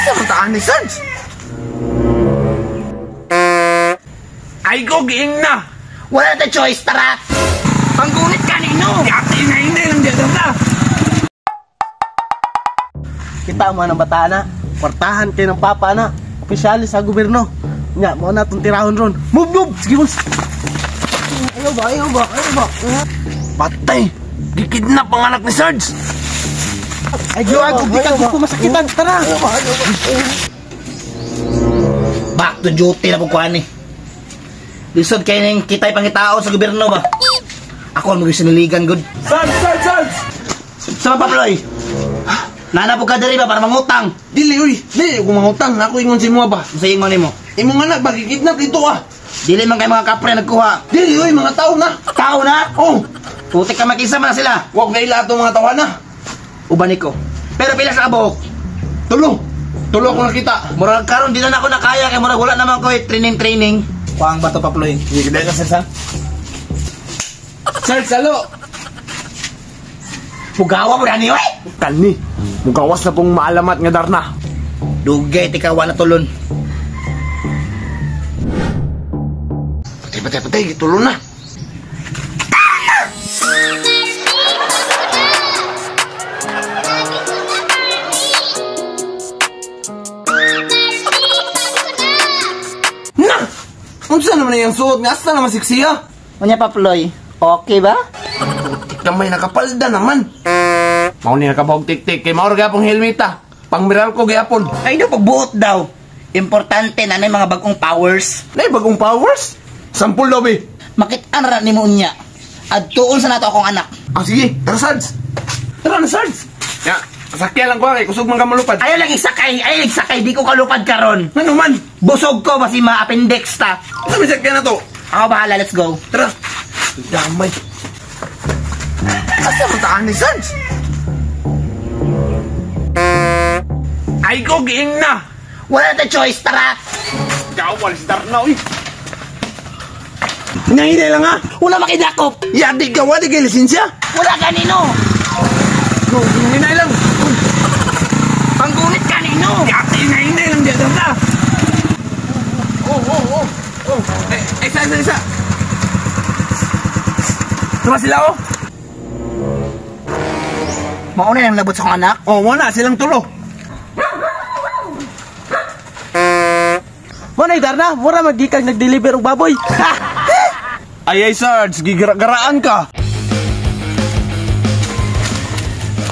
Asa man taan ni Sarge? Ay ko giing na. Wala na choice, tara. Panggunit kanino? Yati na hindi lang dyan na. Kita mo ng bata na. Kwartahan kayo ng papa na. Opisyalis sa gobyerno. Nya, mo na itong tirahon ron. Move, move! Sige, move! Ayaw ba? Ayaw ba? Ayaw ba? Patay! Gikidnap ang anak ni Sarge! Ay, giwag! Di ka gusto masakitan! Tara! Back to duty na po kuhan eh. Lisod kayo nang kita'y pangitao sa gobyerno ba? Ako ang mag-siniligan, good. Sarge! Sarge! Sarge! Sama Pabloy! Nana po ka diri ba para mangutang? Dili, uy! Dili, kung mangutang, ako ingon si mo ba? Sa ingon nimo. Imong anak ba, gikidnap dito ah! Dili man kay mga kapre nagkuha. Dili, uy, mga tao na! Tao na? Oh! Putik ka makisa man na sila. Huwag na ila itong mga tawa na! Uban ko. Pero pila sa kabuok? Tulo! Tulo ako nakita! Murag karon di na nako nakaya kay murag wala naman ko training. Kuang bato Pabloy. Sige, dahil ka, sir, Sarge, salo! Pugawa mo gani oy. Kani, mugawas na pong maalamat nga darna. Dugay ti ka wa na tulon. Patay, patay, patay, gitulon na. Na! Unsa naman na yung suot nga? Asa naman siksiya? Unya Pabloy, okay ba? Kamay nakapalda naman. Mao ni nakabog tik-tik kay mao ra gyapon helmet ah. Pangmiral ko gyapon. Ay no pagbuot daw. Importante na nay mga bagong powers. Nay bagong powers? Sampol daw be. Makit-an ra nimo unya. Adtuon sa nato akong anak. Ah sige, tara Sarge. Tara na Sarge. Ya, sakya lang ko kay kusog man ka malupad. Ayaw lang isakay, ayaw isakay di ko kalupad karon. Ngano man? Busog ko basi ma-appendix ta. Ano may sakya na to? Ako bahala, let's go. Tara. Damay. Asa man taan ni Sarge? Ay ko giing na. Wala na choice, tara. Gawal si Darna oy. Nanghinay lang ha. Wala makidakop. Yadi ka, wala kay lisensya. Wala ganino. Go, hinay lang. Panggunit kanino. Yati, hinay lang dyan na. Oh, oh, oh. Oh, eh, isa, isa, isa. Tara sila oh. Mauna yung labot sa kong anak. Oh, wala silang tulo. Mo na Darna, mura magikag nag-deliver og baboy. Ay ay Sarge, gigira-garaan ka.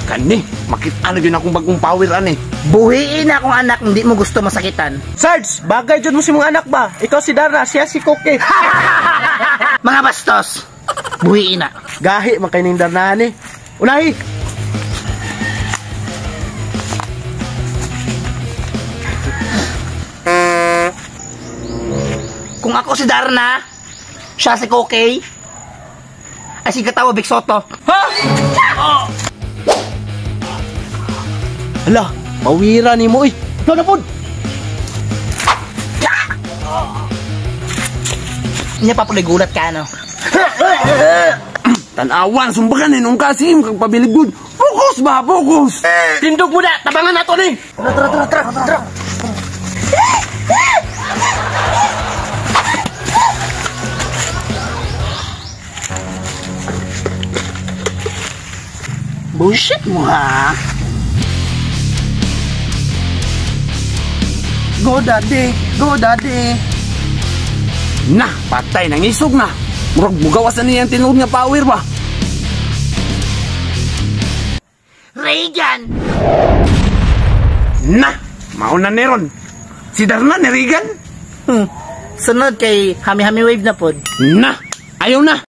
Kani, makita na yun akong bagong power ani. Buhiin na akong anak, hindi mo gusto masakitan. Sarge, bagay dyan mo si mong anak ba? Ikaw si Darna, siya si Koke. Mga bastos, buhiin na. Gahi, man kayo ning Darna ni. Unahi! Kung ako si Darna, siya si Koke, ay si Katawa Big Soto. Ha? Oh. Hala, mawira ni mo, uy. Ikaw na po! Niya pa gulat ka, no? Tanawan, sumbagan eh, nung kasim, kag pabiligod. Focus ba? Focus! Tindog mo na! Tabangan na to ni! Tara, tara, tara, tara, tara! Bullshit mo, ha? Go daddy! Go daddy! Na! Patay! Nangisog na! Murag mugawasan niya ang tinuod nga power ba? Reagan! Na! Mauna ni ron! Si Darna ni Reagan? Sunod kay Hami Hami Wave na pod. Na! Ayaw na!